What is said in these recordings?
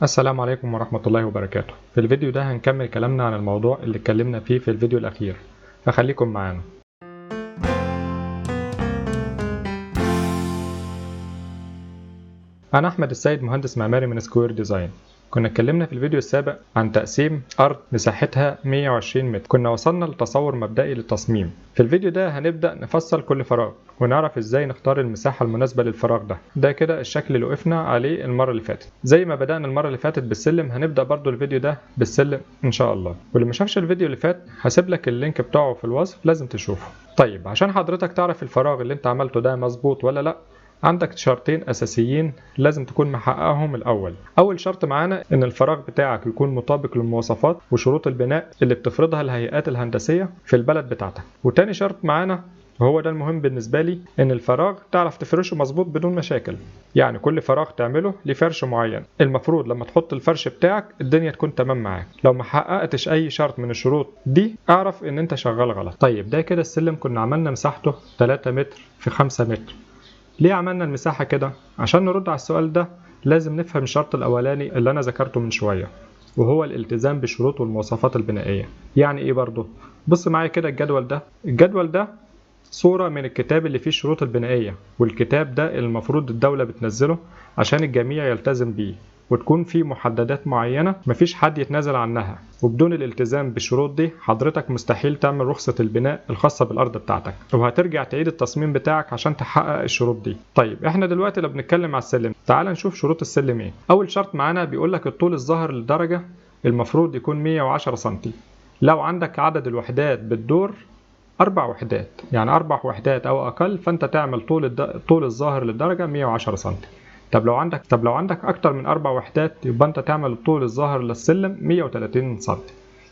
السلام عليكم ورحمة الله وبركاته. في الفيديو ده هنكمل كلامنا عن الموضوع اللي اتكلمنا فيه في الفيديو الأخير، فخليكم معانا. أنا أحمد السيد، مهندس معماري من Square Design. كنا اتكلمنا في الفيديو السابق عن تقسيم أرض مساحتها 120 متر، كنا وصلنا لتصور مبدئي للتصميم. في الفيديو ده هنبدأ نفصل كل فراغ ونعرف ازاي نختار المساحة المناسبة للفراغ ده. ده كده الشكل اللي وقفنا عليه المرة اللي فاتت. زي ما بدأنا المرة اللي فاتت بالسلم، هنبدأ برضو الفيديو ده بالسلم إن شاء الله. واللي ما شافش الفيديو اللي فات هسيب لك ال link بتاعه في الوصف، لازم تشوفه. طيب عشان حضرتك تعرف الفراغ اللي انت عملته ده مظبوط ولا لا، عندك شرطين أساسيين لازم تكون محققهم الأول. أول شرط معانا إن الفراغ بتاعك يكون مطابق للمواصفات وشروط البناء اللي بتفرضها الهيئات الهندسية في البلد بتاعتك. وتاني شرط معانا، وهو ده المهم بالنسبة لي، إن الفراغ تعرف تفرشه مظبوط بدون مشاكل. يعني كل فراغ تعمله ليه فرش معين، المفروض لما تحط الفرش بتاعك الدنيا تكون تمام معاك. لو ما حققتش أي شرط من الشروط دي أعرف إن أنت شغال غلط. طيب ده كده السلم كنا عملنا مساحته 3 متر في 5 متر. ليه عملنا المساحة كده؟ عشان نرد على السؤال ده لازم نفهم الشرط الأولاني اللي أنا ذكرته من شوية، وهو الالتزام بالشروط والمواصفات البنائية. يعني إيه برضه؟ بص معايا كده الجدول ده. الجدول ده صورة من الكتاب اللي فيه الشروط البنائية، والكتاب ده المفروض الدولة بتنزله عشان الجميع يلتزم بيه، وتكون فيه محددات معينة مفيش حد يتنازل عنها. وبدون الالتزام بالشروط دي حضرتك مستحيل تعمل رخصة البناء الخاصة بالأرض بتاعتك، وهترجع تعيد التصميم بتاعك عشان تحقق الشروط دي. طيب احنا دلوقتي لو بنتكلم على السلم، تعال نشوف شروط السلم ايه. أول شرط معانا بيقولك الطول الظاهر للدرجة المفروض يكون 110 سنتي. لو عندك عدد الوحدات بالدور 4 وحدات، يعني 4 وحدات أو أقل، فأنت تعمل طول الظاهر للدرجة 110 سنتي. طب لو عندك أكتر من 4 وحدات يبقى أنت تعمل الطول الظاهر للسلم 130 سم.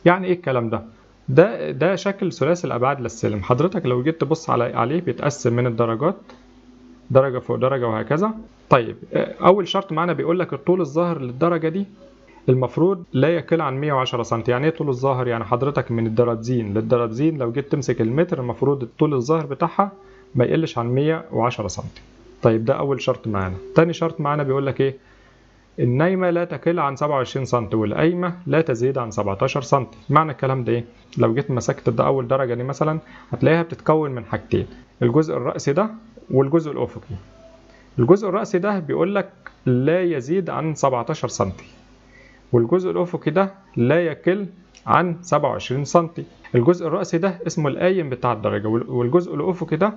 يعني إيه الكلام ده؟ ده شكل ثلاثي الأبعاد للسلم. حضرتك لو جيت تبص عليه بيتقسم من الدرجات، درجة فوق درجة وهكذا. طيب أول شرط معانا بيقول لك الطول الظاهر للدرجة دي المفروض لا يقل عن 110 سم. يعني إيه طول الظاهر؟ يعني حضرتك من الدرابزين للدرابزين لو جيت تمسك المتر المفروض الطول الظاهر بتاعها ما يقلش عن 110 سم. طيب ده أول شرط معانا. تاني شرط معانا بيقول لك إيه؟ النايمة لا تقل عن 27 سم والقايمة لا تزيد عن 17 سم. معنى الكلام ده إيه؟ لو جيت مسكت ده أول درجة دي مثلا هتلاقيها بتتكون من حاجتين، الجزء الرأسي ده والجزء الأفقي. الجزء الرأسي ده بيقول لك لا يزيد عن 17 سم، والجزء الأفقي ده لا يقل عن 27 سم. الجزء الرأسي ده اسمه القايم بتاع الدرجة، والجزء الأفقي ده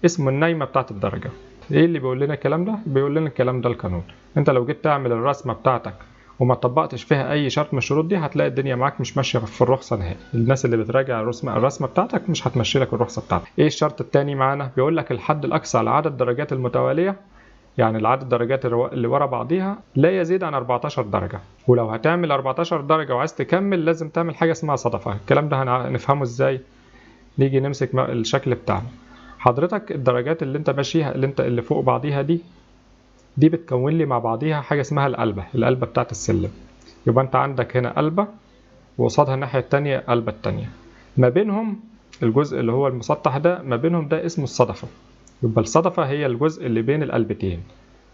اسمه النايمة بتاعت الدرجة. ايه اللي بيقول لنا الكلام ده؟ بيقول لنا الكلام ده القانون. انت لو جيت تعمل الرسمة بتاعتك وما طبقتش فيها اي شرط من الشروط دي هتلاقي الدنيا معاك مش ماشية في الرخصة نهائي. الناس اللي بتراجع الرسمة بتاعتك مش هتمشي لك الرخصة بتاعتك. ايه الشرط الثاني معانا؟ بيقول لك الحد الاقصى لعدد درجات المتوالية، يعني العدد الدرجات اللي ورا بعضيها لا يزيد عن 14 درجه. ولو هتعمل 14 درجه وعايز تكمل لازم تعمل حاجة اسمها صدفة. الكلام ده هنفهمه ازاي؟ نيجي نمسك الشكل بتاعنا. حضرتك الدرجات اللي انت ماشيها اللي فوق بعضيها دي بتكون لي مع بعضيها حاجة اسمها القلبه بتاعت السلم. يبقى انت عندك هنا قلبه وقصادها الناحية الثانية قلبه الثانية، ما بينهم الجزء اللي هو المسطح ده، ما بينهم ده اسمه الصدفة. يبقى الصدفة هي الجزء اللي بين القلبتين.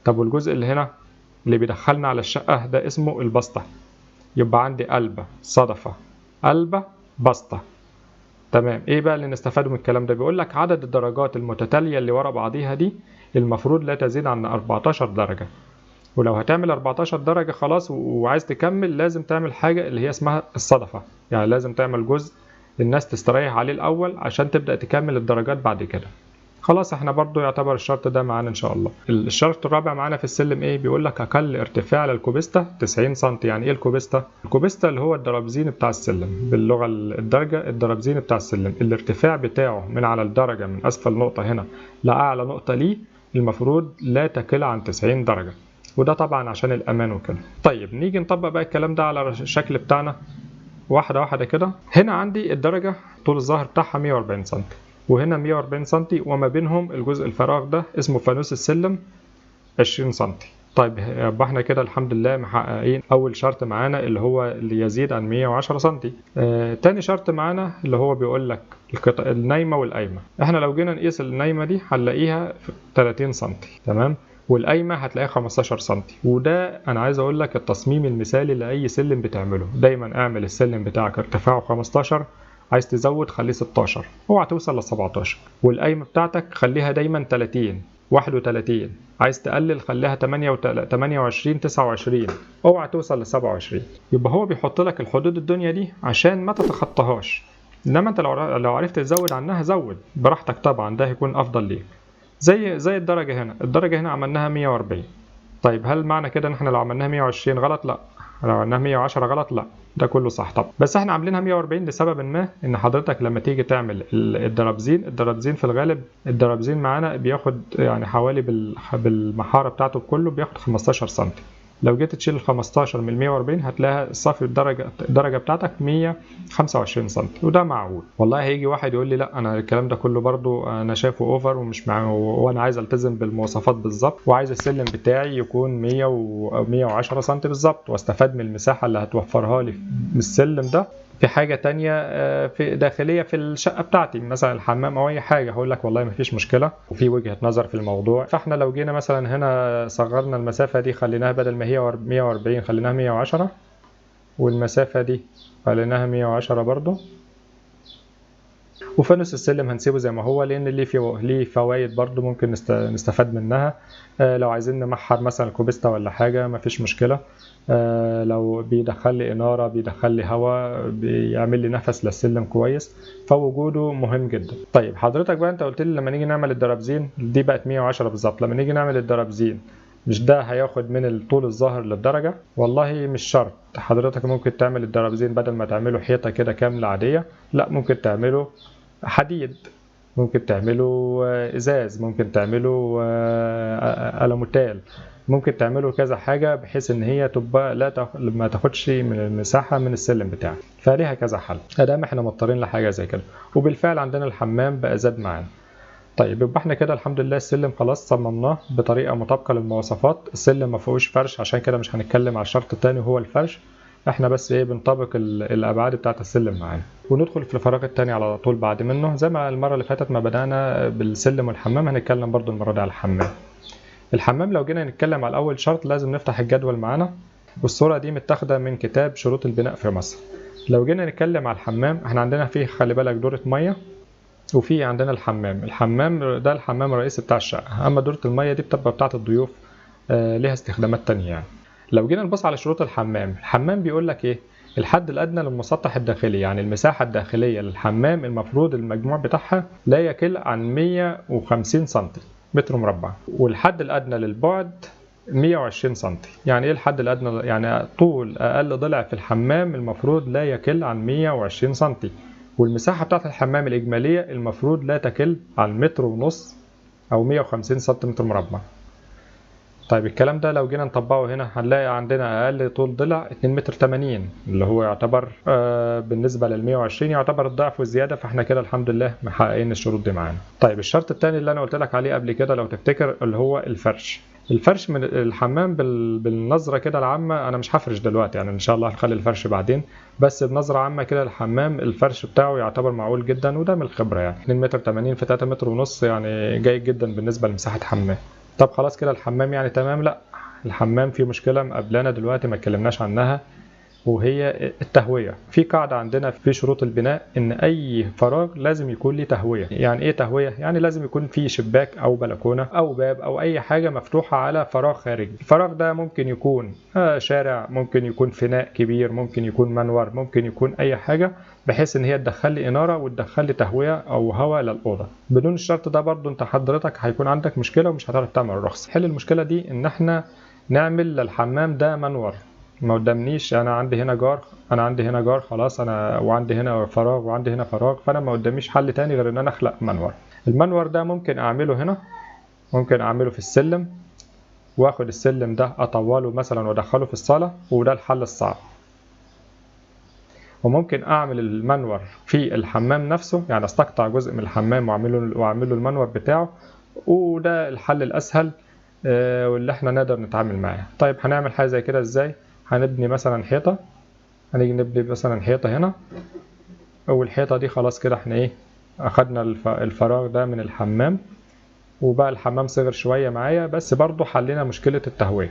طب والجزء اللي هنا اللي بيدخلنا على الشقة ده اسمه البسطه. يبقى عندي قلبه، صدفة، قلبه، بسطه. تمام. ايه بقى اللي نستفاده من الكلام ده؟ بيقول لك عدد الدرجات المتتالية اللي ورا بعضيها دي المفروض لا تزيد عن 14 درجه. ولو هتعمل 14 درجه خلاص وعايز تكمل لازم تعمل حاجة اللي هي اسمها الصدفة، يعني لازم تعمل جزء الناس تستريح عليه الاول عشان تبدا تكمل الدرجات بعد كده. خلاص احنا برضو يعتبر الشرط ده معانا ان شاء الله. الشرط الرابع معانا في السلم ايه؟ بيقول لك اقل ارتفاع للكوبيستا 90 سم. يعني ايه الكوبيستا؟ الكوبيستا اللي هو الدرابزين بتاع السلم، باللغة الدرجة الدرابزين بتاع السلم، الارتفاع بتاعه من على الدرجة من اسفل نقطة هنا لاعلى نقطة ليه المفروض لا تقل عن 90 درجه، وده طبعا عشان الامان وكده. طيب نيجي نطبق بقى الكلام ده على الشكل بتاعنا واحدة واحدة كده. هنا عندي الدرجة طول الظهر بتاعها 140 سم، وهنا 140 سم، وما بينهم الجزء الفراغ ده اسمه فانوس السلم 20 سم. طيب يبقى احنا كده الحمد لله محققين اول شرط معانا اللي هو اللي يزيد عن 110 سم. تاني شرط معانا اللي هو بيقول لك النايمه والقايمه. احنا لو جينا نقيس النايمه دي هنلاقيها 30 سم، تمام، والقايمه هتلاقيها 15 سم. وده انا عايز اقول لك التصميم المثالي لاي سلم بتعمله. دايما اعمل السلم بتاعك ارتفاعه 15، عايز تزود خليه 16، اوعى توصل ل 17. والقايمه بتاعتك خليها دايما 30، 31، عايز تقلل خليها 28، 29، اوعى توصل ل 27. يبقى هو بيحط لك الحدود الدنيا دي عشان ما تتخطاهاش، انما انت لو عرفت تزود عنها زود براحتك طبعا، ده هيكون افضل ليك. زي الدرجة هنا، الدرجة هنا عملناها 140. طيب هل معنى كده ان احنا لو عملناها 120 غلط؟ لا. لو عملناها 110 غلط؟ لا، ده كله صح طبعا. بس احنا عاملينها 140 لسبب ما، ان حضرتك لما تيجي تعمل الدرابزين، في الغالب الدرابزين معانا بياخد يعني حوالي بالمحاره بتاعته كله بياخد 15 سم. لو جيت تشيل ال 15 من 140 هتلاقيها الصافي الدرجة بتاعتك 125 سم، وده معقول. والله هيجي واحد يقول لي لا انا الكلام ده كله برضو انا شايفه over ومش مع، وانا عايز التزم بالمواصفات بالظبط، وعايز السلم بتاعي يكون 100 و 110 سم بالظبط، واستفاد من المساحة اللي هتوفرها لي من السلم ده في حاجة تانية في داخلية في الشقة بتاعتي، مثلا الحمام او اي حاجة. هقول لك والله مفيش مشكلة، وفي وجهه نظر في الموضوع. فاحنا لو جينا مثلا هنا صغرنا المسافة دي، خليناها بدل ما هي 140 خليناها 110، والمسافة دي خليناها 110 برضو. وفانوس السلم هنسيبه زي ما هو، لان ليه فوائد برضو ممكن نستفاد منها. لو عايزين نمحر مثلا كوبستا ولا حاجة مفيش مشكلة. لو بيدخل لي انارة، بيدخل لي هواء، بيعمل لي نفس للسلم كويس، فوجوده مهم جدا. طيب حضرتك بقى انت قلت لي لما نيجي نعمل الدرابزين دي بقت 110 بالظبط، لما نيجي نعمل الدرابزين مش ده هياخد من الطول الظاهر للدرجة؟ والله مش شرط. حضرتك ممكن تعمل الدرابزين بدل ما تعمله حيطة كده كاملة عادية، لا ممكن تعمله حديد، ممكن تعمله ازاز، ممكن تعمله ألوميتال، ممكن تعمله كذا حاجة بحيث ان هي تبقى لا ما تاخدش من المساحة من السلم بتاعك. فليها كذا حل ادام احنا مضطرين لحاجة زي كده. وبالفعل عندنا الحمام بقى زاد معانا. طيب يبقى احنا كده الحمد لله السلم خلاص صممناه بطريقة مطابقة للمواصفات. السلم ما فيهوش فرش، عشان كده مش هنتكلم على الشرط التاني وهو الفرش، احنا بس ايه بنطابق الابعاد بتاعه السلم معانا. وندخل في الفراغ التاني على طول بعد منه، زي ما المرة اللي فاتت ما بدانا بالسلم والحمام، هنتكلم برضو المرة دي على الحمام. الحمام لو جينا نتكلم على اول شرط لازم نفتح الجدول معانا، والصورة دي متاخده من كتاب شروط البناء في مصر. لو جينا نتكلم على الحمام، احنا عندنا فيه خلي بالك دورة مية، وفي عندنا الحمام. الحمام ده الحمام الرئيسي بتاع الشقة، اما دورة المية دي بتبقى بتاعه الضيوف، ليها استخدامات تانية يعني. لو جينا نبص على شروط الحمام، الحمام بيقول لك ايه؟ الحد الادنى للمسطح الداخلي، يعني المساحة الداخلية للحمام المفروض المجموع بتاعها لا يقل عن 150 سم متر مربع، والحد الادنى للبعد 120 سم. يعني ايه الحد الادنى؟ يعني طول اقل ضلع في الحمام المفروض لا يقل عن 120 سم، والمساحة بتاعت الحمام الاجمالية المفروض لا تقل عن 1.5 متر او 150 سم مربع. طيب الكلام ده لو جينا نطبقه هنا هنلاقي عندنا اقل طول ضلع 2.80 متر، اللي هو يعتبر بالنسبة لل 120 يعتبر الضعف والزيادة، فاحنا كده الحمد لله محققين الشروط دي معانا. طيب الشرط الثاني اللي انا قلت لك عليه قبل كده لو تفتكر اللي هو الفرش. الفرش من الحمام بالنظرة كده العامة، انا مش هفرش دلوقتي يعني ان شاء الله هنخلي الفرش بعدين، بس بنظره عامة كده الحمام الفرش بتاعه يعتبر معقول جدا، وده من الخبرة يعني 2.80 متر في 3.5 متر، يعني جيد جدا بالنسبة لمساحة حمام. طب خلاص كده الحمام يعني تمام؟ لا، الحمام فيه مشكلة مقابلانا دلوقتي ما اتكلمناش عنها، وهي التهوية. في قاعدة عندنا في شروط البناء إن أي فراغ لازم يكون ليه تهوية. يعني إيه تهوية؟ يعني لازم يكون فيه شباك أو بلكونة أو باب أو أي حاجة مفتوحة على فراغ خارجي. الفراغ ده ممكن يكون شارع، ممكن يكون فناء كبير، ممكن يكون منور، ممكن يكون أي حاجة بحيث إن هي تدخل لي إنارة وتدخل لي تهوية أو هواء للأوضة. بدون الشرط ده برضو أنت حضرتك هيكون عندك مشكلة ومش هتعرف تعمل رخصة. حل المشكلة دي إن إحنا نعمل للحمام ده منور. ما قدامنيش، انا عندي هنا جار، انا عندي هنا جار، خلاص انا وعندي هنا فراغ وعندي هنا فراغ، فانا ما قداميش حل تاني غير ان انا اخلق منور. المنور ده ممكن اعمله هنا، ممكن اعمله في السلم، واخد السلم ده اطوله مثلا وادخله في الصالة، وده الحل الصعب. وممكن اعمل المنور في الحمام نفسه، يعني استقطع جزء من الحمام واعمله المنور بتاعه، وده الحل الاسهل واللي احنا نقدر نتعامل معاه. طيب هنعمل حاجة زي كده ازاي؟ هنبني مثلا حيطة، هنيجي نبني مثلا حيطة هنا، والحيطة دي خلاص كده احنا ايه اخدنا الفراغ ده من الحمام وبقى الحمام صغر شوية معايا، بس برضو حلينا مشكلة التهويه.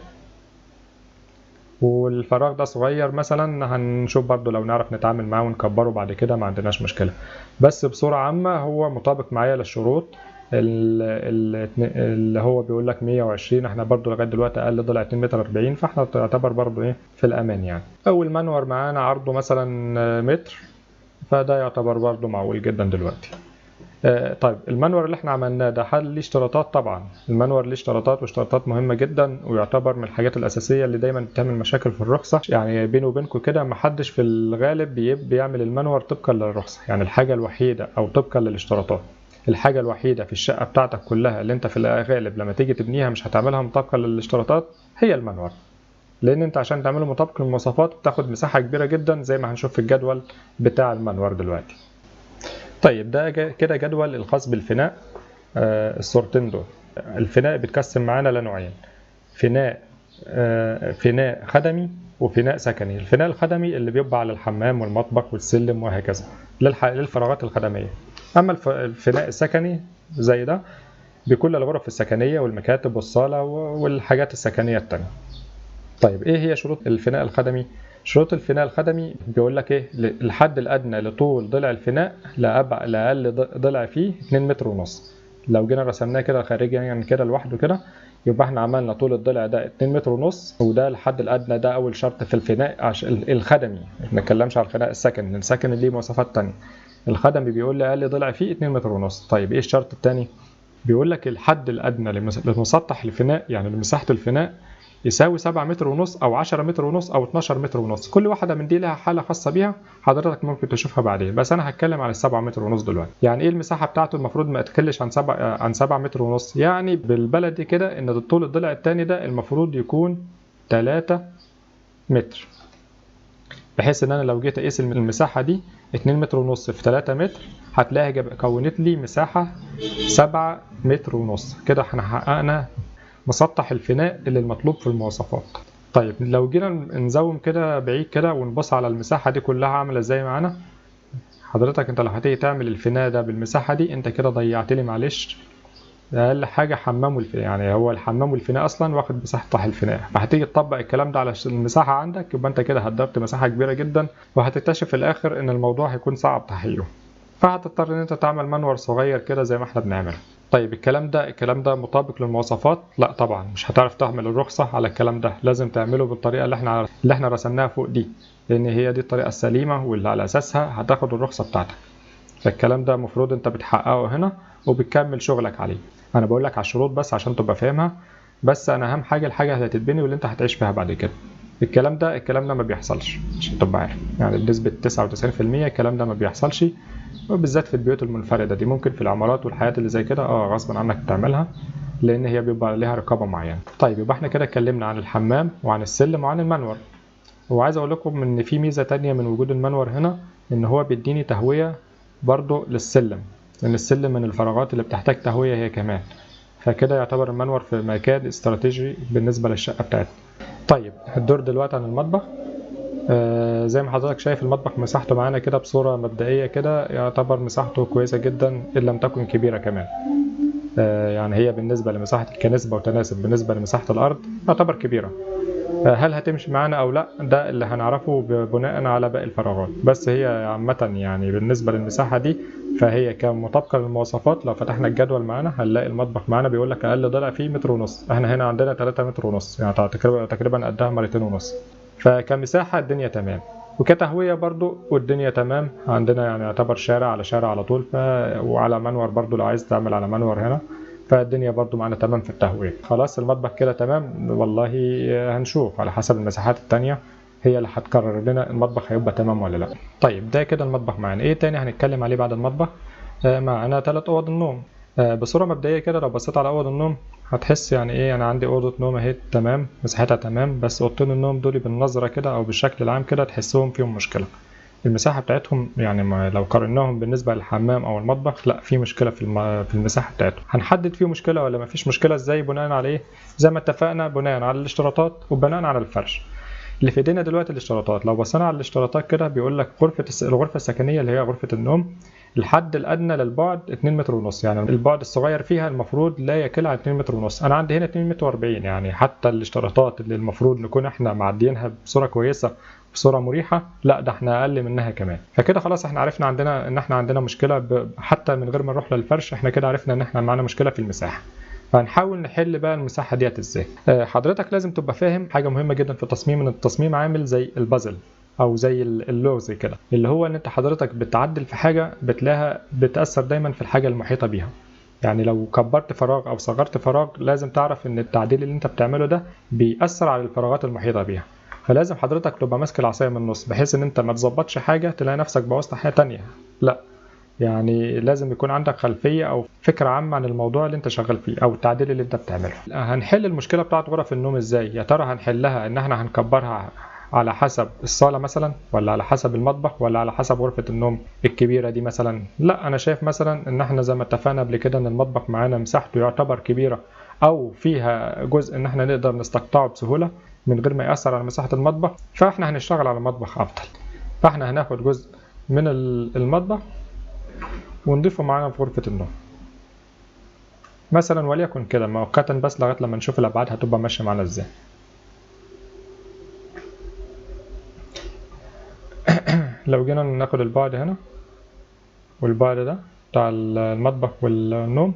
والفراغ ده صغير مثلا، هنشوف برضو لو نعرف نتعامل معاه ونكبره بعد كده، ما عندناش مشكلة. بس بصورة عامة هو مطابق معايا للشروط اللي هو بيقول لك 120، احنا برضو لغاية دلوقتي اقل ضلع 2 متر 40، فاحنا تعتبر برضو ايه في الامان يعني. اول منور معانا عرضه مثلا متر، فده يعتبر برضو معقول جدا دلوقتي. طيب المنور اللي احنا عملناه ده هل ليه اشتراطات؟ طبعا المنور ليه اشتراطات، واشتراطات مهمة جدا، ويعتبر من الحاجات الاساسية اللي دايما بتعمل مشاكل في الرخصة. يعني بيني وبينكم كده محدش في الغالب بيعمل المنور طبقا للرخصه، يعني الحاجة الوحيدة او طبقا للاشتراطات، الحاجة الوحيدة في الشقة بتاعتك كلها اللي انت في الغالب لما تيجي تبنيها مش هتعملها مطابقه للاشتراطات هي المنور، لان انت عشان تعمله مطابق للمواصفات بتاخد مساحة كبيرة جدا زي ما هنشوف في الجدول بتاع المنور دلوقتي. طيب ده كده جدول الخاص بالفناء. الصورتين دول الفناء بيتقسم معانا لنوعين، فناء خدمي وفناء سكني. الفناء الخدمي اللي بيبقى على الحمام والمطبخ والسلم وهكذا للفراغات الخدمية. أما الفناء السكني زي ده بكل الغرف السكنية والمكاتب والصالة والحاجات السكنية التانية. طيب إيه هي شروط الفناء الخدمي؟ شروط الفناء الخدمي بيقول لك ايه؟ الحد الادنى لطول ضلع الفناء لاقل ضلع فيه 2 متر ونص. لو جينا رسمناه كده خارجيا يعني كده لوحده كده، يبقى احنا عملنا طول الضلع ده 2 متر ونص، وده الحد الادنى، ده اول شرط في الفناء الخدمي. ما نتكلمش على الفناء السكني، السكن ليه مواصفات ثانية. الخدمي بيقول لي اقل ضلع فيه 2 متر ونص. طيب ايه الشرط الثاني؟ بيقول لك الحد الادنى لمسطح الفناء، يعني لمساحة الفناء، يساوي 7 متر ونص او 10 متر ونص او 12 متر ونص. كل واحدة من دي لها حاله خاصة بيها، حضرتك ممكن تشوفها بعدين، بس انا هتكلم على 7 متر ونص دلوقتي. يعني ايه المساحة بتاعته؟ المفروض ما تقلش عن 7 متر ونص، يعني بالبلدي كده ان طول الضلع الثاني ده المفروض يكون 3 متر، بحيث ان انا لو جيت اقيس المساحة دي 2 متر ونص في 3 متر هتلاقيها كونت لي مساحة 7 متر ونص. كده احنا حققنا مسطح الفناء اللي المطلوب في المواصفات. طيب لو جينا نزوم كده بعيد كده ونبص على المساحة دي كلها عاملة ازاي معانا، حضرتك انت لو هتيجي تعمل الفناء ده بالمساحة دي انت كده ضيعت لي معلش اقل حاجة حمام والفناء، يعني هو الحمام والفناء اصلا واخد مساحة الفناء، فهتيجي تطبق الكلام ده على المساحة عندك يبقى انت كده هدرت مساحة كبيرة جدا، وهتكتشف في الاخر ان الموضوع هيكون صعب تحقيقه، فهتضطر ان انت تعمل منور صغير كده زي ما احنا بنعمله. طيب الكلام ده مطابق للمواصفات؟ لا طبعا مش هتعرف تعمل الرخصة على الكلام ده، لازم تعمله بالطريقة اللي احنا رسمناها فوق دي، لان هي دي الطريقة السليمة واللي على اساسها هتاخد الرخصة بتاعتك. فالكلام ده المفروض انت بتحققه هنا وبتكمل شغلك عليه. انا بقول لك على الشروط بس عشان تبقى فاهمها، بس انا اهم حاجة الحاجة اللي هتتبني واللي انت هتعيش فيها بعد كده. الكلام ده ما بيحصلش عشان تبقى عارف، يعني بنسبة 99% الكلام ده ما بيحصلش، وبالذات في البيوت المنفردة دي. ممكن في العمارات والحاجات اللي زي كده غصب عنك تعملها، لان هي بيبقى ليها رقابة معينة. طيب يبقى احنا كده اتكلمنا عن الحمام وعن السلم وعن المنور. وعايز اقول لكم ان في ميزة تانية من وجود المنور هنا، ان هو بيديني تهوية برضو للسلم، لان السلم من الفراغات اللي بتحتاج تهوية هي كمان، فكده يعتبر المنور في مكان استراتيجي بالنسبة للشقة بتاعتنا. طيب الدور دلوقتي عن المطبخ. زي ما حضرتك شايف المطبخ مساحته معانا كده بصورة مبدئية كده يعتبر مساحته كويسة جدا إن لم تكن كبيرة كمان. يعني هي بالنسبة لمساحة كنسبة وتناسب بالنسبة لمساحة الأرض يعتبر كبيرة. هل هتمشي معانا أو لا؟ ده اللي هنعرفه بناء على باقي الفراغات، بس هي عامة يعني بالنسبة للمساحة دي فهي كمطابقة للمواصفات. لو فتحنا الجدول معانا هنلاقي المطبخ معانا بيقول لك أقل ضلع فيه متر ونص، احنا هنا عندنا 3 متر ونص، يعني تقريبا قدها مرتين ونص. فكمساحة الدنيا تمام، وكتهوية برضو والدنيا تمام عندنا، يعني يعتبر شارع على شارع على طول، وعلى منور برضو لو عايز تعمل على منور هنا، فالدنيا برضو معانا تمام في التهوية. خلاص المطبخ كده تمام، والله هنشوف على حسب المساحات التانية هي اللي هتقرر لنا المطبخ هيبقى تمام ولا لا. طيب ده كده المطبخ معانا. ايه تاني هنتكلم عليه بعد المطبخ؟ معانا 3 اوض النوم. بصورة مبدئية كده لو بصيت على اوض النوم هتحس يعني ايه، انا عندي اوضة نوم اهي تمام، مساحتها تمام، بس اوضتين النوم دول بالنظرة كده او بالشكل العام كده تحسهم فيهم مشكلة. المساحة بتاعتهم يعني لو قارناهم بالنسبة للحمام او المطبخ لا في مشكلة في المساحة بتاعتهم. هنحدد فيه مشكلة ولا ما فيش مشكلة ازاي؟ بناء على ايه؟ زي ما اتفقنا بناء على الاشتراطات وبناء على الفرش. اللي في ايدينا دلوقتي الاشتراطات. لو بصينا على الاشتراطات كده بيقول لك الغرفة السكنية اللي هي غرفة النوم الحد الادنى للبعد 2 متر ونص، يعني البعد الصغير فيها المفروض لا يقل عن 2 متر ونص. انا عندي هنا 2 متر و40، يعني حتى الاشتراطات اللي المفروض نكون احنا معديينها بصورة كويسة بصورة مريحه، لا ده احنا اقل منها كمان. فكده خلاص احنا عرفنا عندنا ان احنا عندنا مشكلة، حتى من غير ما نروح للفرش احنا كده عرفنا ان احنا معانا مشكلة في المساحة. فهنحاول نحل بقى المساحة ديت ازاي. حضرتك لازم تبقى فاهم حاجة مهمة جدا في التصميم، ان التصميم عامل زي البازل او زي اللغز كده، اللي هو ان انت حضرتك بتعدل في حاجة بتلاقيها بتاثر دايما في الحاجة المحيطة بيها. يعني لو كبرت فراغ او صغرت فراغ لازم تعرف ان التعديل اللي انت بتعمله ده بيأثر على الفراغات المحيطة بيها. فلازم حضرتك تبقى ماسك العصاية من النص، بحيث ان انت ما تظبطش حاجة تلاقي نفسك بوظت حاجة تانية. لا، يعني لازم يكون عندك خلفية او فكرة عامة عن الموضوع اللي انت شغال فيه او التعديل اللي انت بتعمله. هنحل المشكلة بتاعت غرف النوم ازاي؟ يا ترى هنحلها ان احنا هنكبرها على حسب الصاله مثلا، ولا على حسب المطبخ، ولا على حسب غرفة النوم الكبيرة دي مثلا؟ لا، انا شايف مثلا ان احنا زي ما اتفقنا قبل كده ان المطبخ معانا مساحته يعتبر كبيرة او فيها جزء ان احنا نقدر نستقطعه بسهولة من غير ما يأثر على مساحة المطبخ، فاحنا هنشتغل على المطبخ افضل. فاحنا هناخد جزء من المطبخ ونضيفه معانا في غرفة النوم مثلا، وليكن كده مؤقتا بس لغاية لما نشوف الابعاد هتبقى ماشية معانا ازاي. لو جينا ناخد البعد هنا والبعد ده بتاع المطبخ والنوم،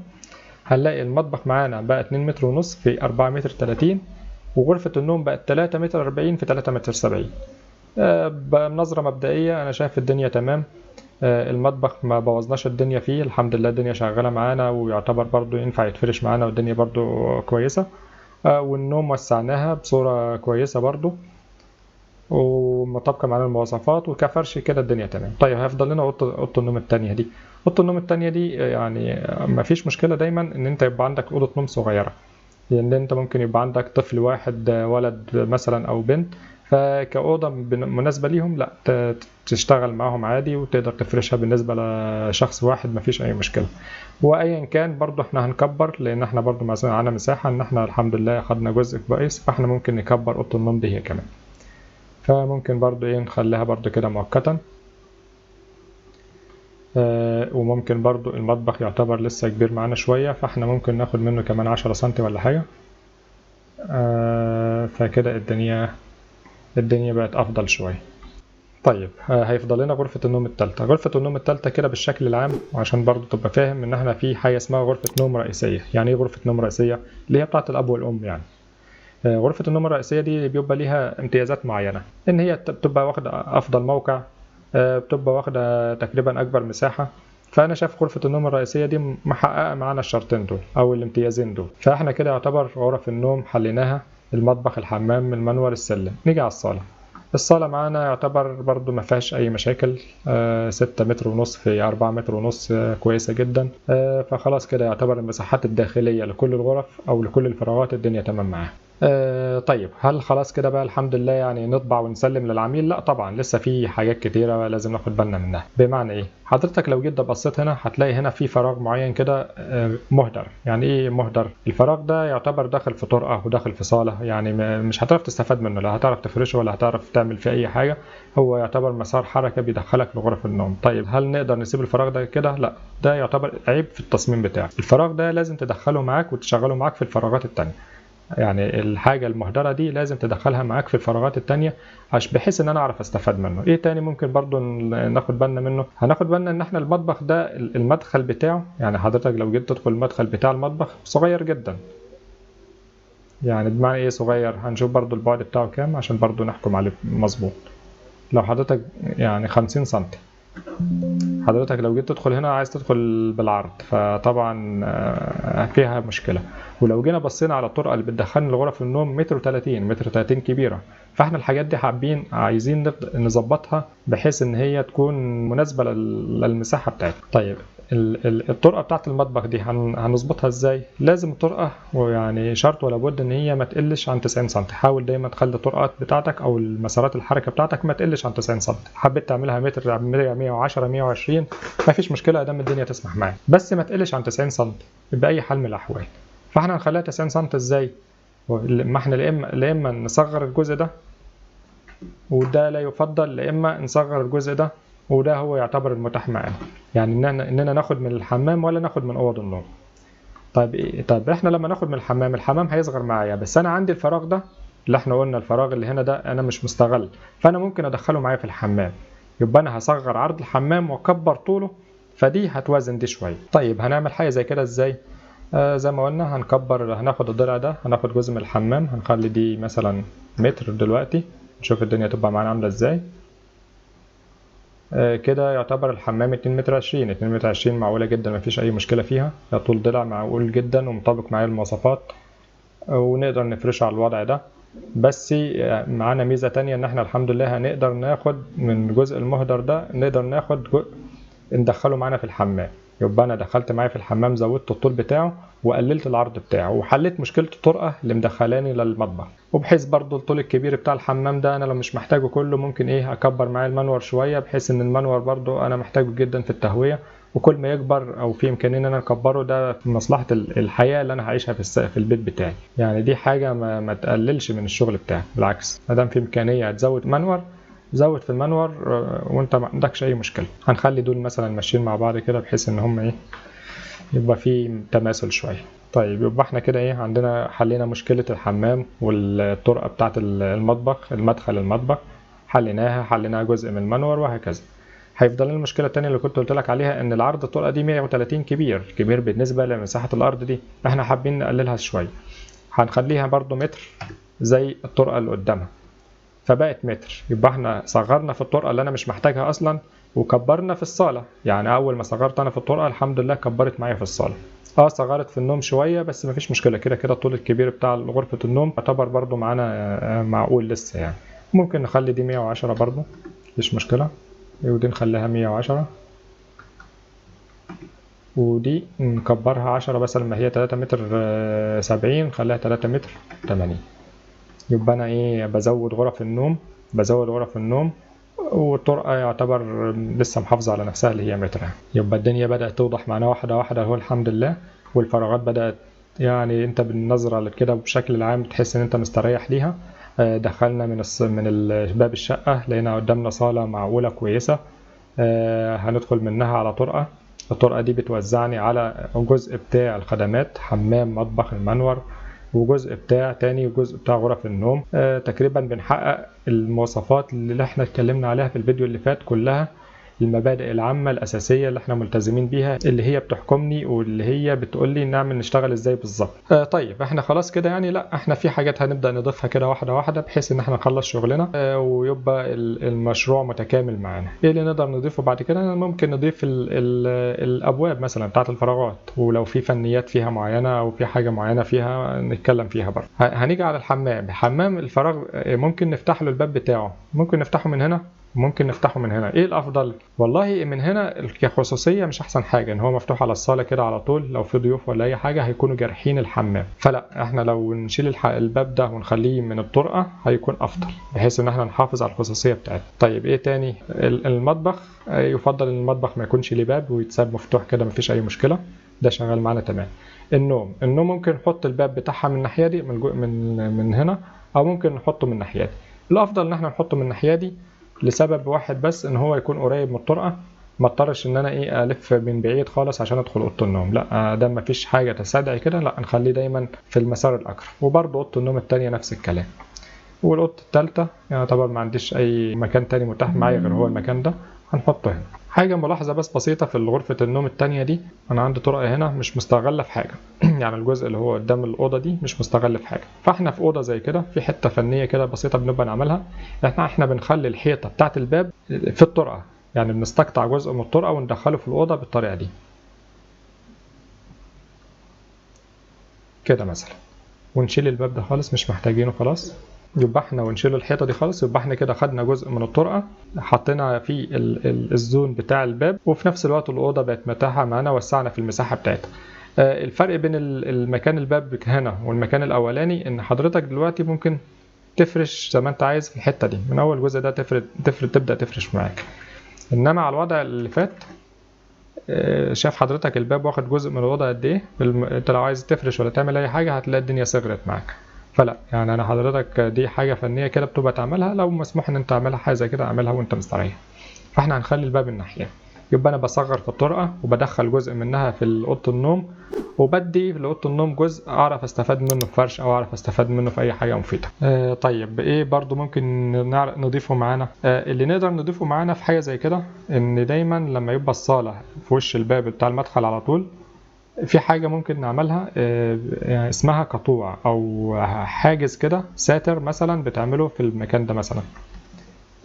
هنلاقي المطبخ معانا بقى 2 متر ونص في 4 متر 30، وغرفة النوم بقت 3 متر 40 في 3 متر 70. بنظرة مبدئية أنا شايف الدنيا تمام، المطبخ ما بوظناش الدنيا فيه الحمد لله، الدنيا شغالة معانا ويعتبر برضو ينفع يتفرش معانا والدنيا برضو كويسة. والنوم وسعناها بصورة كويسة برضو ومطابقة معانا المواصفات، وكفرش كده الدنيا تمام. طيب هيفضل لنا أوضة النوم التانية دي. أوضة النوم التانية دي يعني ما فيش مشكلة دايما إن أنت يبقى عندك أوضة نوم صغيرة، لأن أنت ممكن يبقى عندك طفل واحد، ولد مثلا أو بنت، فكأوضة مناسبة ليهم لا تشتغل معاهم عادي وتقدر تفرشها بالنسبة لشخص واحد مفيش أي مشكلة. وأيا كان برضو احنا هنكبر، لأن احنا برضو معانا مساحة إن احنا الحمد لله خدنا جزء كويس، فاحنا ممكن نكبر أوضة النوم دي هي كمان. فممكن برضو ايه نخليها برضو كده مؤقتا. وممكن برضو المطبخ يعتبر لسه كبير معانا شوية، فاحنا ممكن ناخد منه كمان 10 سنتي ولا حاجة. فكده الدنيا بقت أفضل شوية. طيب هيفضل لنا غرفة النوم التالتة. غرفة النوم التالتة كده بالشكل العام، وعشان برضو تبقى فاهم إن احنا في حاجة اسمها غرفة نوم رئيسية. يعني إيه غرفة نوم رئيسية؟ اللي هي بتاعة الأب والأم يعني. غرفة النوم الرئيسية دي بيبقى ليها امتيازات معينة، إن هي بتبقى واخدة أفضل موقع، بتبقى واخدة تقريبا أكبر مساحة. فأنا شايف غرفة النوم الرئيسية دي محققة معانا الشرطين دول أو الامتيازين دول. فإحنا كده يعتبر غرف النوم حليناها، المطبخ، الحمام، المنور، السلم. نيجي على الصالة. الصالة معانا يعتبر برضو ما فيهاش أي مشاكل، 6 متر ونص في 4 متر ونص، كويسة جدا. فخلاص كده يعتبر المساحات الداخلية لكل الغرف أو لكل الفراغات الدنيا تمام معاها. طيب هل خلاص كده بقى الحمد لله يعني نطبع ونسلم للعميل؟ لا طبعا، لسه في حاجات كتيرة لازم ناخد بالنا منها. بمعنى ايه؟ حضرتك لو جيت بصيت هنا هتلاقي هنا في فراغ معين كده مهدر. يعني ايه مهدر؟ الفراغ ده يعتبر داخل في طرقة وداخل في صالة، يعني مش هتعرف تستفاد منه، لا هتعرف تفرشه ولا هتعرف تعمل فيه اي حاجة، هو يعتبر مسار حركة بيدخلك لغرف النوم. طيب هل نقدر نسيب الفراغ ده كده؟ لا، ده يعتبر عيب في التصميم بتاعك. الفراغ ده لازم تدخله معاك وتشغله معاك في الفراغات التانية. يعني الحاجة المهدرة دي لازم تدخلها معاك في الفراغات التانية عشان بحيث ان انا اعرف استفاد منه. ايه تاني ممكن برضو ناخد بالنا منه؟ هناخد بالنا ان احنا المطبخ ده المدخل بتاعه، يعني حضرتك لو جيت تدخل المدخل بتاع المطبخ صغير جدا. يعني بمعنى ايه صغير؟ هنشوف برضو البعد بتاعه كام عشان برضو نحكم عليه مظبوط. لو حضرتك يعني 50 سنتي، حضرتك لو جيت تدخل هنا عايز تدخل بالعرض، فطبعا فيها مشكلة. ولو جينا بصينا على الطرقة اللي بتدخلنا لغرف النوم متر وتلاتين، متر وتلاتين كبيرة. فاحنا الحاجات دي حابين عايزين نظبطها بحيث ان هي تكون مناسبة للمساحة بتاعتنا. طيب الطرقة بتاعت المطبخ دي هنظبطها ازاي؟ لازم الطرقة ويعني شرط ولا بد ان هي ما تقلش عن 90 سم. حاول دايما تخلي الطرقات بتاعتك او المسارات الحركة بتاعتك ما تقلش عن 90 سم. حبيت تعملها متر، 110، 120، ما فيش مشكلة ادام الدنيا تسمح معاك، بس ما تقلش عن 90 سم بأي حال من الاحوال. فاحنا هنخليها 90 سم ازاي؟ ما احنا لا اما نصغر الجزء ده وده لا يفضل، لا اما نصغر الجزء ده، وده هو يعتبر المتاح معانا، يعني اننا ناخد من الحمام ولا ناخد من اوض النوم. طيب احنا لما ناخد من الحمام، الحمام هيصغر معايا، بس انا عندي الفراغ ده اللي احنا قلنا الفراغ اللي هنا ده انا مش مستغل، فانا ممكن ادخله معايا في الحمام، يبقى انا هصغر عرض الحمام واكبر طوله، فدي هتوازن دي شوية. طيب هنعمل حاجة زي كده ازاي؟ زي ما قلنا هنكبر، هناخد الضلع ده، هناخد جزء من الحمام، هنخلي دي مثلا متر دلوقتي، نشوف الدنيا تبقى معانا عامله ازاي. كده يعتبر الحمام 2 متر 20، 2 متر 20 معقولة جدا، مفيش أي مشكلة فيها، طول ضلع معقول جدا ومطابق معايا المواصفات، ونقدر نفرشه على الوضع ده. بس معانا ميزة تانية، إن احنا الحمد لله هنقدر ناخد من الجزء المهدر ده، نقدر ناخد ندخله معانا في الحمام، يبقى أنا دخلت معايا في الحمام، زودت الطول بتاعه وقللت العرض بتاعه، وحليت مشكلة الطرقة اللي مدخلاني للمطبخ. وبحيث برضو الطول الكبير بتاع الحمام ده أنا لو مش محتاجه كله ممكن إيه أكبر معايا المنور شوية، بحيث إن المنور برضو أنا محتاجه جدا في التهوية، وكل ما يكبر أو في إمكانية إن أنا أكبره ده في مصلحة الحياة اللي أنا هعيشها في البيت بتاعي. يعني دي حاجة ما تقللش من الشغل بتاعك، بالعكس ما دام في إمكانية تزود منور زود في المنور وانت ما عندكش اي مشكلة. هنخلي دول مثلا ماشيين مع بعض كده بحيث ان هم ايه يبقى في تماثل شوية. طيب يبقى احنا كده ايه عندنا حلينا مشكلة الحمام والطرقه بتاعه المطبخ، المدخل المطبخ حليناها، حليناها جزء من المنور وهكذا. هيفضل لنا المشكلة الثانية اللي كنت قلت لك عليها، ان العرض الطرقه دي 130 كبير كبير بالنسبة لمساحة الارض دي، احنا حابين نقللها شوية، هنخليها برضو متر زي الطرقه اللي قدامها، فبقت متر. يبقى احنا صغرنا في الطرقه اللي انا مش محتاجها اصلا، وكبرنا في الصاله. يعني اول ما صغرت انا في الطرقه الحمد لله كبرت معايا في الصاله، صغرت في النوم شوية بس مفيش مشكلة، كده كده الطول الكبير بتاع غرفة النوم يعتبر برضو معانا معقول لسه. يعني ممكن نخلي دي 110 برضو مفيش مشكلة، ودي نخليها 110، ودي نكبرها 10 مثلا، ما هي 3 متر 70 نخليها 3 متر 80. يبقى انا ايه بزود غرف النوم، بزود غرف النوم، والطرقه يعتبر لسه محافظة على نفسها اللي هي متر. يبقى الدنيا بدات توضح معانا واحدة واحدة اهو الحمد لله، والفراغات بدات يعني انت بالنظرة كده بشكل العام تحس ان انت مستريح ليها. دخلنا من باب الشقة لقينا قدامنا صاله معقولة كويسة، هندخل منها على طرقه، الطرقه دي بتوزعني على جزء بتاع الخدمات، حمام مطبخ المنور، وجزء بتاع تاني وجزء بتاع غرف النوم. تقريبا بنحقق المواصفات اللي احنا اتكلمنا عليها في الفيديو اللي فات كلها، المبادئ العامة الأساسية اللي احنا ملتزمين بيها، اللي هي بتحكمني واللي هي بتقولي نعمل نشتغل ازاي بالظبط. طيب احنا خلاص كده يعني؟ لا، احنا في حاجات هنبدأ نضيفها كده واحدة واحدة بحيث ان احنا نخلص شغلنا ويبقى المشروع متكامل معانا. ايه اللي نقدر نضيفه بعد كده؟ ممكن نضيف ال ال الأبواب مثلا بتاعت الفراغات، ولو في فنيات فيها معينة او في حاجة معينة فيها نتكلم فيها برضه. هنيجي على الحمام. حمام الفراغ ممكن نفتح له الباب بتاعه، ممكن نفتحه من هنا، ممكن نفتحه من هنا. ايه الافضل؟ والله من هنا كخصوصيه مش احسن حاجة ان هو مفتوح على الصاله كده على طول، لو في ضيوف ولا اي حاجة هيكونوا جارحين الحمام، فلا احنا لو نشيل الباب ده ونخليه من الطرقه هيكون افضل، بحيث ان احنا نحافظ على الخصوصية بتاعتنا. طيب ايه تاني؟ المطبخ يفضل ان المطبخ ما يكونش ليه باب ويتساب مفتوح كده، مفيش اي مشكلة، ده شغال معانا تمام. النوم ممكن نحط الباب بتاعها من الناحية دي، من هنا، او ممكن نحطه من الناحية دي. الافضل ان احنا نحطه من الناحية دي لسبب واحد بس، ان هو يكون قريب من الطرقه، ما اضطرش ان انا ايه الف من بعيد خالص عشان ادخل اوضة النوم، لا ده ما فيش حاجة تستدعي كده، لا نخليه دايما في المسار الاقرب. وبرده اوضة النوم الثانية نفس الكلام. والاوضه الثالثة يعني طبعا ما عنديش اي مكان تاني متاح معايا غير هو المكان ده، هنحطه هنا. حاجة ملاحظة بس بسيطة في غرفة النوم الثانية دي، انا عندي طرقه هنا مش مستغله في حاجة يعني الجزء اللي هو قدام الاوضة دي مش مستغل في حاجة، فاحنا في اوضة زي كده في حتة فنية كده بسيطة بنبقى نعملها، احنا بنخلي الحيطة بتاعه الباب في الطرقه، يعني بنستقطع جزء من الطرقه وندخله في الاوضة بالطريقة دي كده مثلا، ونشيل الباب ده خالص مش محتاجينه خلاص. يبقى احنا ونشيل الحيطة دي خالص، يبقى احنا كده خدنا جزء من الطرقه حطينا فيه الزون بتاع الباب، وفي نفس الوقت الاوضة بقت متاحة معانا، وسعنا في المساحة بتاعتها. الفرق بين المكان الباب هنا والمكان الاولاني ان حضرتك دلوقتي ممكن تفرش زي ما انت عايز في الحتة دي، من اول جزء ده تفرد تبدا تفرش معاك. انما على الوضع اللي فات شاف حضرتك الباب واخد جزء من الوضع قد ايه، انت لو عايز تفرش ولا تعمل اي حاجة هتلاقي الدنيا صغرت معاك. فلا يعني انا حضرتك دي حاجة فنية كده بتبقى تعملها، لو مسموح ان انت تعملها حاجة زي كده اعملها وانت مستريح. فاحنا هنخلي الباب الناحية، يبقى انا بصغر في الطرقه وبدخل جزء منها في اوضة النوم، وبدي لاوضه النوم جزء اعرف استفاد منه في فرش او اعرف استفاد منه في اي حاجة مفيدة. طيب ايه برضو ممكن نضيفه معانا؟ اللي نقدر نضيفه معانا في حاجة زي كده، ان دايما لما يبقى الصاله في وش الباب بتاع المدخل على طول، في حاجة ممكن نعملها اسمها قطوع او حاجز كده، ساتر مثلا بتعمله في المكان ده مثلا.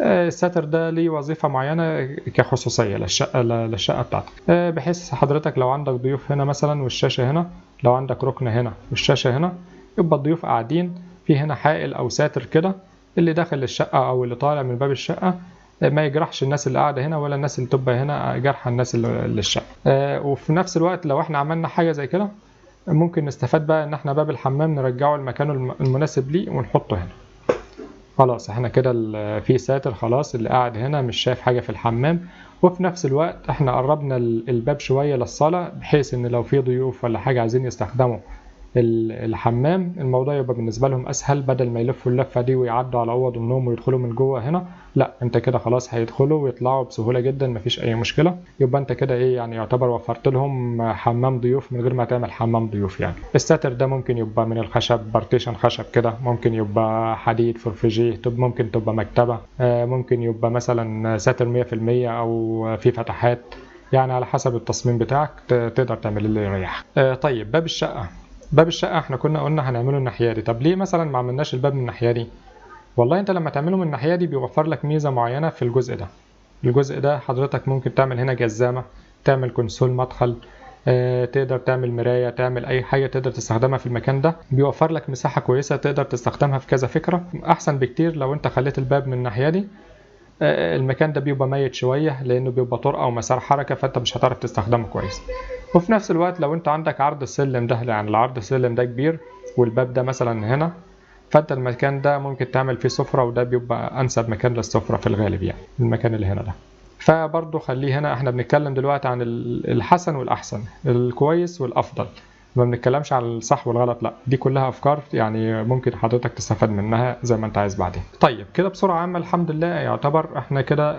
الساتر ده ليه وظيفة معينة كخصوصية للشقة بتاعتك، بحيث حضرتك لو عندك ضيوف هنا مثلا والشاشة هنا، لو عندك ركن هنا والشاشة هنا، يبقى الضيوف قاعدين في هنا حائل أو ساتر كده، اللي داخل الشقة أو اللي طالع من باب الشقة ما يجرحش الناس اللي قاعدة هنا، ولا الناس اللي تبقى هنا جرح الناس اللي الشقة. وفي نفس الوقت لو احنا عملنا حاجة زي كده ممكن نستفاد بقى إن احنا باب الحمام نرجعه لمكانه المناسب ليه ونحطه هنا. خلاص احنا كده في ساتر، خلاص اللي قاعد هنا مش شايف حاجة في الحمام، وفي نفس الوقت احنا قربنا الباب شوية للصالة، بحيث ان لو في ضيوف ولا حاجة عايزين يستخدموا الحمام الموضوع يبقى بالنسبة لهم اسهل، بدل ما يلفوا اللفة دي ويعدوا على اوض النوم ويدخلوا من جوه هنا، لا انت كده خلاص هيدخلوا ويطلعوا بسهولة جدا، مفيش اي مشكلة. يبقى انت كده ايه يعني يعتبر وفرت لهم حمام ضيوف من غير ما تعمل حمام ضيوف. يعني الساتر ده ممكن يبقى من الخشب، partition خشب كده، ممكن يبقى حديد فرفجيه، طب ممكن تبقى مكتبة، ممكن يبقى مثلا ساتر 100% او في فتحات، يعني على حسب التصميم بتاعك تقدر تعمل اللي يريحك. طيب باب الشقة، باب الشقة احنا كنا قلنا هنعمله الناحية دي، طب ليه مثلا ما عملناش الباب من الناحية دي؟ والله انت لما تعمله من الناحية دي بيوفر لك ميزة معينة في الجزء ده. الجزء ده حضرتك ممكن تعمل هنا جزامة، تعمل كونسول مدخل، تقدر تعمل مراية، تعمل اي حاجة تقدر تستخدمها في المكان ده، بيوفر لك مساحة كويسة تقدر تستخدمها في كذا فكرة، احسن بكتير لو انت خليت الباب من الناحية دي. المكان ده بيبقى ميت شوية لانه بيبقى طرقة ومسار حركة، فانت مش هتعرف تستخدمه كويس. وفي نفس الوقت لو انت عندك عرض السلم ده، يعني العرض السلم ده كبير والباب ده مثلا هنا، فانت المكان ده ممكن تعمل فيه سفرة، وده بيبقى انسب مكان للسفرة في الغالب، يعني المكان اللي هنا ده. فبرضه خليه هنا. احنا بنتكلم دلوقتي عن الحسن والاحسن، الكويس والافضل، ما بنتكلمش عن الصح والغلط، لا دي كلها افكار يعني ممكن حضرتك تستفاد منها زي ما انت عايز بعدين. طيب كده بسرعة عامة الحمد لله يعتبر احنا كده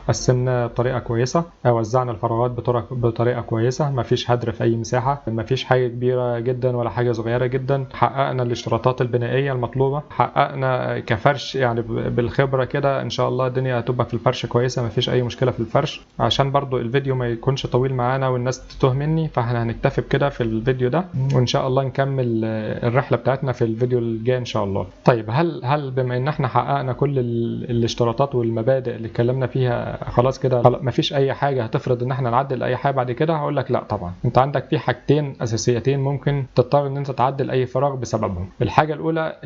قسمنا بطريقة كويسة، وزعنا الفراغات بطريقة كويسة، مفيش هدر في اي مساحة، مفيش حاجة كبيرة جدا ولا حاجة صغيرة جدا، حققنا الاشتراطات البنائيه المطلوبة، حققنا كفرش يعني بالخبرة كده ان شاء الله الدنيا هتبقى في الفرش كويسة، مفيش اي مشكلة في الفرش. عشان برضو الفيديو ما يكونش طويل معانا والناس تتوه مني، فاحنا هنكتفي بكده في الفيديو ده، وان شاء الله نكمل الرحلة بتاعتنا في الفيديو الجاي ان شاء الله. طيب هل بما ان احنا حققنا كل الاشتراطات والمبادئ اللي اتكلمنا فيها خلاص كده مفيش اي حاجة هتفرض ان احنا نعدل اي حاجة بعد كده؟ هقول لك لا طبعا، انت عندك في حاجتين اساسيتين ممكن تضطر ان انت تعدل اي فراغ بسببهم. الحاجة الاولى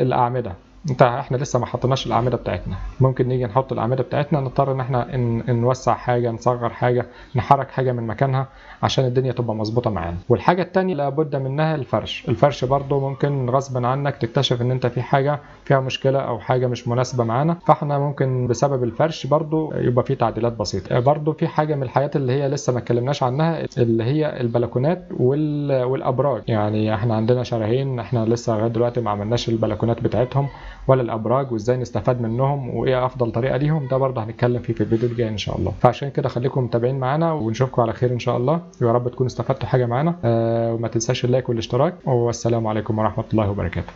الاعمدة، احنا لسه ما حطيناش الاعمدة بتاعتنا، ممكن نيجي نحط الاعمدة بتاعتنا نضطر ان احنا نوسع حاجة، نصغر حاجة، نحرك حاجة من مكانها عشان الدنيا تبقى مظبوطة معانا. والحاجة الثانية لابد منها الفرش، الفرش برضو ممكن غصب عنك تكتشف ان انت في حاجة فيها مشكلة او حاجة مش مناسبة معانا، فاحنا ممكن بسبب الفرش برضو يبقى في تعديلات بسيطة. برضو في حاجة من الحاجات اللي هي لسه ما اتكلمناش عنها اللي هي البلكونات والابراج، يعني احنا عندنا شارعين احنا لسه لغاية دلوقتي ما عملناش البلكونات بتاعتهم ولا الابراج، وازاي نستفاد منهم وايه افضل طريقه ليهم، ده برضه هنتكلم فيه في الفيديو الجاي ان شاء الله. فعشان كده خليكم متابعين معانا ونشوفكم على خير ان شاء الله، ويا رب تكونوا استفدتوا حاجة معانا، وما تنساش اللايك والاشتراك، والسلام عليكم ورحمة الله وبركاته.